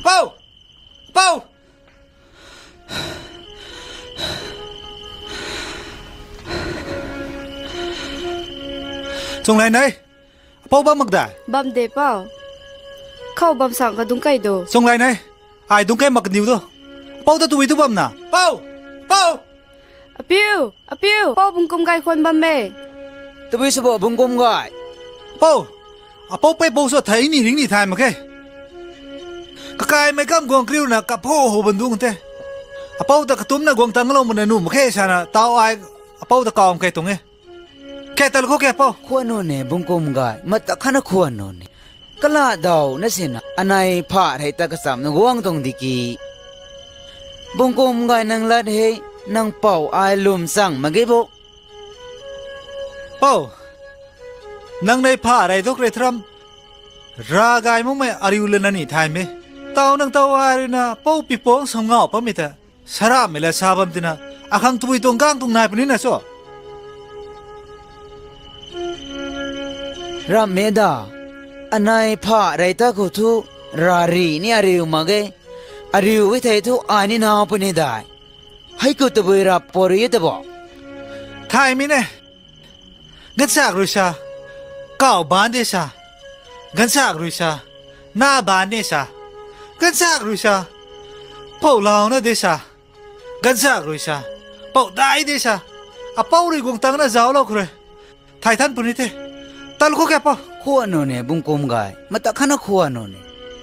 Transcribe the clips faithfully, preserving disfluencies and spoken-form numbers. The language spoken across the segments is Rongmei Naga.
Pou! Pou! Chunglai nei. Pou bam mak da? Bam de, Pou. Khou bam sang ka dungc kai do. Chunglai nei. Ai dungc kai mak ndiu do. Pou ta tui tu bam na. Pou! Pou! Apiu! Apiu! Pou, Bungkum Gay khwan bam e. Tabui sw bo, Bungkum Gay? Pou! Apou pei pou sw thei ni ring ni thay mak khe. Kakaimei kam guang kriuna kaphu hou bandung the. Apou ta katumna guang tanglou mana nu mak khe sana tau ai apou ta kawm khe tuang e. Khe tal khou khe pou. Khwan nu ne, Bungkum Gay, mata khana khwan nu ne. Kala daw na sina, anei pha rei ta kachamna guang tuang di ki. Bungkum Gay nang lat hei, nang pou ai lwm chang mak ge bo. Pou, nang nei pha rei duk rei thram. Ravgay makmei ariu lana ni thaymei. Tau nang tau ai rui na pou pipong sam ngau pamei ta. Saramei la sa bam tina. Akhang tui tuang gang tuang nai puni na cho. Rammei da, anei pha rei ta khou thu, rari ni ariu mak ge. Ariu e thei thu ai ni nau puni dai. Hei khou tabui rap pori e ta bo. Thaymei ne. Ganchak rui sa, kau ban de sa. Ganchak rui sa, na ban de sa. Ganchak rui sa, pou lau na de sa. Ganchak rui sa, pou dai de sa. Apou rui guang tang na zauclou khou rui. Thay than puni the. Tal khou khe pou. Khwan nu ne, Bungkum Gay. Mata khana khwan nu ne.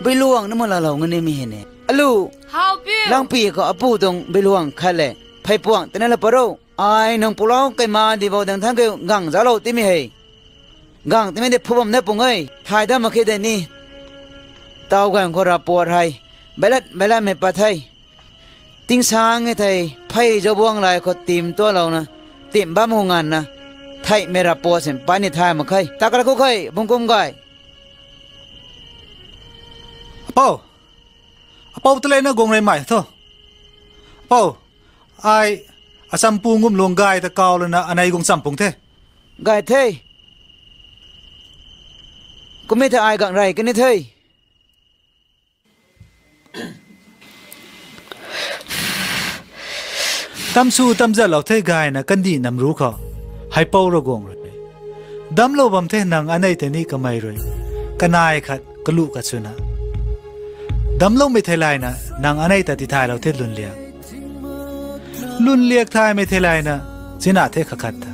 Beiluang na ma lalou ngani mi he ne. Alu. Hau piu. Langpi khou apu tuang beiluang khat le. Pheipuang tana la paro. Ai nang pulau kaima di bou dang thang keu gang zalou timi hei. Gang timi de phu bam na pung e, thay dam mak khe de ni. Tau gang khou rapport hei. Bailat, bailat mei pat hei. Tingsang e thei, phey zaubuang lai khou tim tualouna. Tim bam hu nganna. Theihmei rapport sin pat ni thay mak khe. Takala khou khe, Bungkum Gay. Apou. Apou ta le na guang rei mai tho. Apou. Ai, achampu ngum lung gay ta kau lana anei guang champung the. Gay the. Kum e the ai gang rei kani the. Tamsu tamzatlou the gayna kandih nam ru khou. Hei pou ra guang rui. Damlou bam the nang anei tei ni kamei rui. Kanai khat, kalu khat swna. Damloumei theilayna, nang anei ta tithaylou the lwnliak. Lwnliak thaymei theilayna, zina the khat khat ta.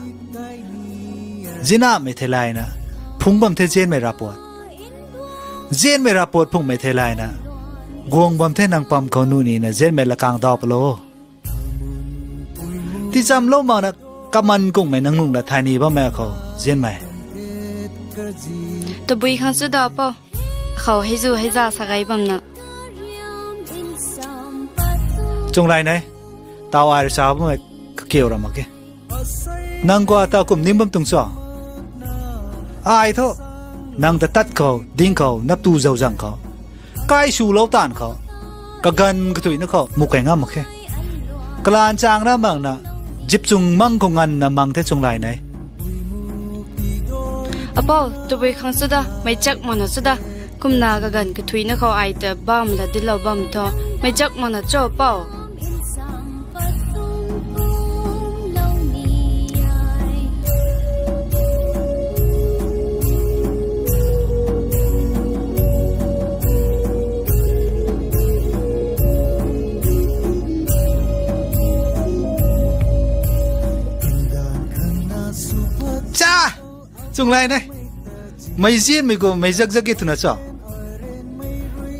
Zinamei theilayna, phung bam the zianmei rapport. Zianmei rapport phungmei theilayna, guang bam the nang pam khou nu nina zianmei lakang daw palou. Tichamlou makna kaman kungmei nang nung la thay ni bammei khou zianmei. Tabui khang chu da pou. Khou hei zu hei za sa gay bamna. Chunglai nei, tau ai rui sa bammei kakiu ra mak khe. Nang khou ata kum ning bam tuang cho? Ai thu, nang ta tat khou, ding khou, nap tu zau zang khou. Kai swlou taanv khou. Kaganv kathuina khou, muk kai ngam mak khe. Kalan chang ra makna, zip chung mang khou nganvna mang the Chunglai nei. Apou, tabui khang chu da, meic chak makna chu da. Kumna kaganv kathuina khou ai ta bam la dilou bam tho. Meic chak makna cho pou. Cha! Chunglai nei. Mei zianmei kum mei zak zak e twna cho?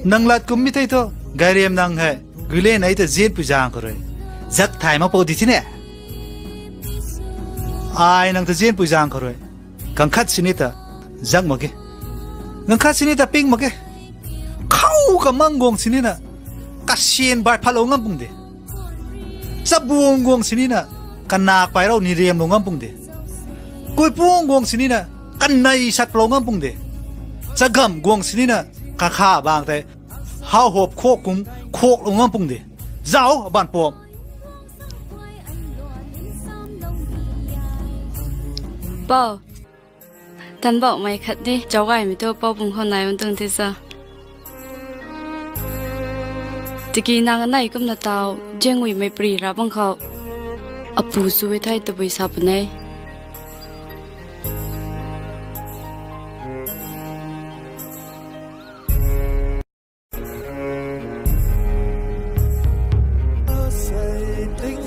Nang lat kum mi thei thu, gayriam nang hei, guile nei ta zianpui zaeng khou rui. Zak thay mak pou di thine. Ai nang ta zianpui zaeng khou rui. Kang khat sini ta zak mak ge. Kang khat sini ta ping mak ge. Khou kamang guang sinina. Kasian bai phatlou ngam pung de. Chabuang guang sinina. Kanak pai rou ni riamlou ngam pung de. Kuipuang guang sinina. Kanei sat palou ngam pung de. Chagam guang sinina. Kakha bang tei. Hau hop khok kum khoklou ngam pung de. Zau aban pom. Pou. Tanbauhmei khat ni, zauc gaymei thu pou bung khou nai bam tuang the sa. Tiki nang anei kumna tau, zianguimei pari ra bang khou. Apu sw e thei tabui sa puni.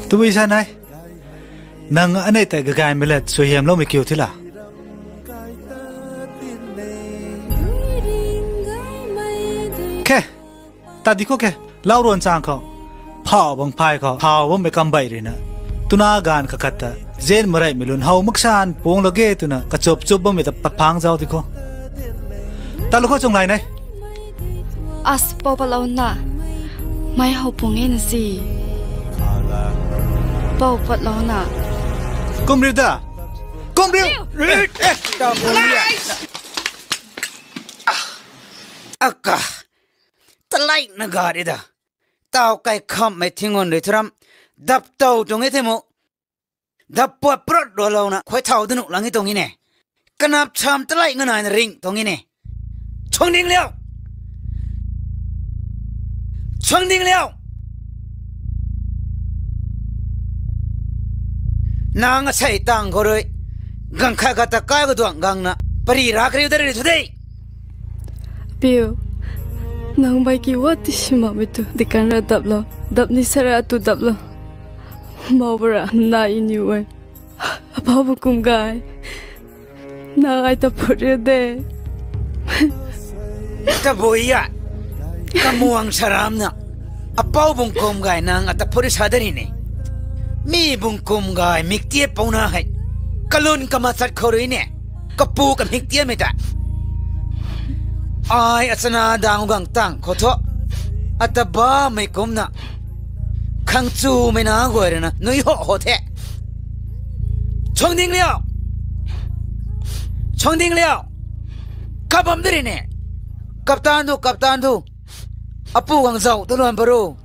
Tabui sa nai. Nang anei tei gagaymei le suaihiamloumei kiu thila. Khe, ta di khou khe, lau ruan chang khou. Phau bang phay khou, phau bammei kam bei rui na. Tuna gaanv kakhat ta, zian mareimei lun how maksan puang lage twna, kachup chup bammei ta paphang zau di khou. Ta lu khou chung lai nai. As, pou patlou na. Mei how puang e na si. Pou patlou na. Kum riu da. Kum riu. Aka. Talai na gari da. Tau kai khammei thingun rui thuram. Dap tou tuang e the mu. Dap puat prot rua lou na. Khuay thau danu lang e tuang e ne. Kanap cham talai nga nai na ring tuang e ne. Changding liau! Changding liau! Nang asei tang khou rui. Gang khat khat ta kai kaduang gang na. Pari ra kariu da ri thu de. Piu, nang bai ki wat ti simakmei tu. Dikan ra dap lou. Dap ni sara tu dap lou. Mau bara na iniu e. Apau bu kum gay. Nang ai ta phut riu de. Tabui a. Kamuang saram na. Apau bung kum gay nang ata phut ri sa da ri ne. Mi bung kum gay mik tiap pou na hei. Kalun kamachat khou rui ne. Kapu kamik tiapmei ta. Ai achana dang gang tang khou thu. Ata bammei kumna. Khang chumei na guay rui na. Nui ho ho the. Changding liau! Changding liau! Kabam de ri ne. Kaptan thu, kaptan thu. Apu gang zau tu luan paru.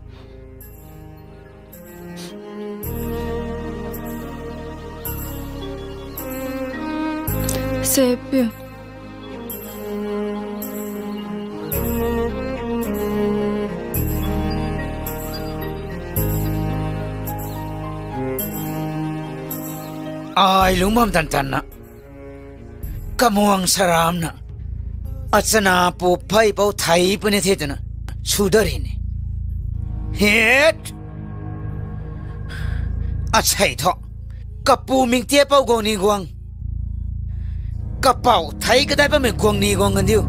Sepiu. Ai lungc bam tan tan na. Kamuang saram na. Achana pu phey pou thei puni the twna. Sw da ri ne. Het! Asei thu. Kapu mik tiap pou guang ni guang. Kapou thei kadai bammei guang ni guang gandiu.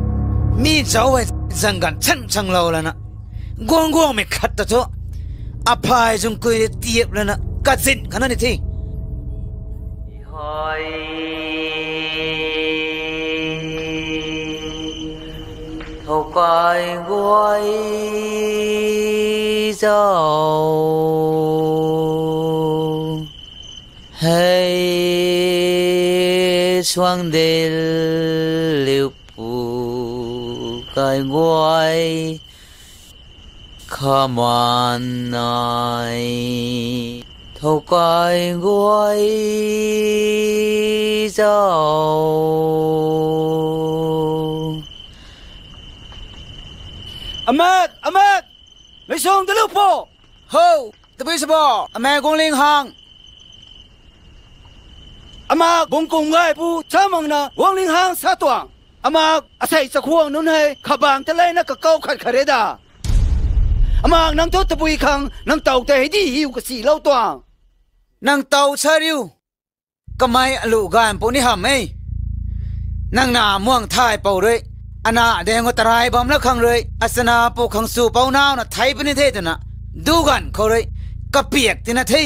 Mi zauc hei zang ganv chang changlou lana. Guang guangmei khat ta thu. Aphay zung kui tiap lana. Kazin khana ni the. Thow kai guay zauc. Hei suang dil liu pu kai guay. Khaman nai. Thow kai guay zauc. Amak, amak! Mei sung dalu po! Ho! Tabui sabo! Amak guangling hang! Amak bungkum gay pu chamangna guangling hang sa tuang. Amak asei chakhwang nunc hei khabang ta leina kakau khat khat re da. Amak nang thu tabui khang nang tow tei hei di hiu kasilou tuang. Nang tow sa riu. Kamei alu ganv pu ni hamh e. Nang na muang thay pou rui. Ana deng khou tarai bam la khang rui. Achana pu khang sw pou nau na thei puni the twna. Du ganv khou rui. Kapiak tina the.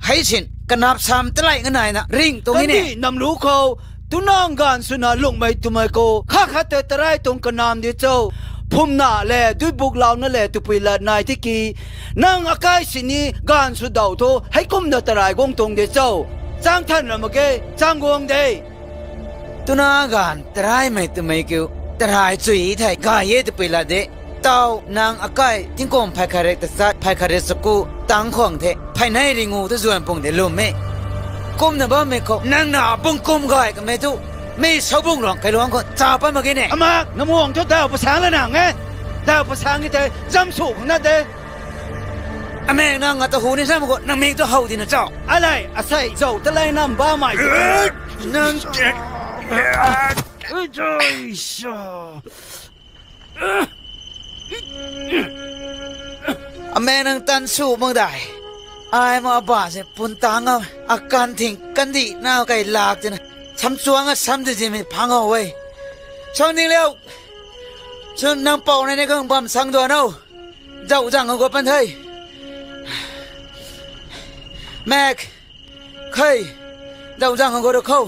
Hei sin kanap sam talai nga naina ring tuang e ne. Kandih nam lu khou, tunang ganv swna lungmei twmei khou, kha khat tei tarai tuang kanam di cho. Phumna le, duibuk launa le, twpui lat nai tiki. Nang akai sini ganv sw daw thu, heikumna tarai guang tuang de cho. Chang than ra mak ge, chang guang de. Tuna ganv taraimei twmei kiu, tarai chui thei gay e twpui lat de. Tau nang akai tingkum phay khat rek tachat, phay khat rek chaku, tang khwang the, phay nei ringu tu zuan pung de lwm e. Kumna bammei khou, nang na bungkum gay kamei tu, mi sabung luang kailuang khou, cha pat mak ge ne. Amak, namuang thu daw pasang la nang e. Daw pasang e tei, zam su khang na de. Ameng nang ata hu ni sam khou nang mik tu how dina chau. Alei, asei zau ta lei nam bammei. Nang Ameng nang tan sw mak dai. Ai ma ba se pun tang a, akan thing kandih na kai lak tina. Sam chuang a sam di zimei phang how e. Sam ning liu. Chun nang pou na ni khang bam sang duan o. Zau zang khou pan the. Mek. Khei. Zau zang khou rui khou.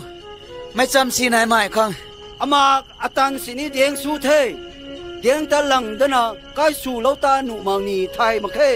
Meic cham si nai mai khang. Ama atan sini diang su the. Diang ta lang dana kai swlou ta nuh mak ni thay mak khe.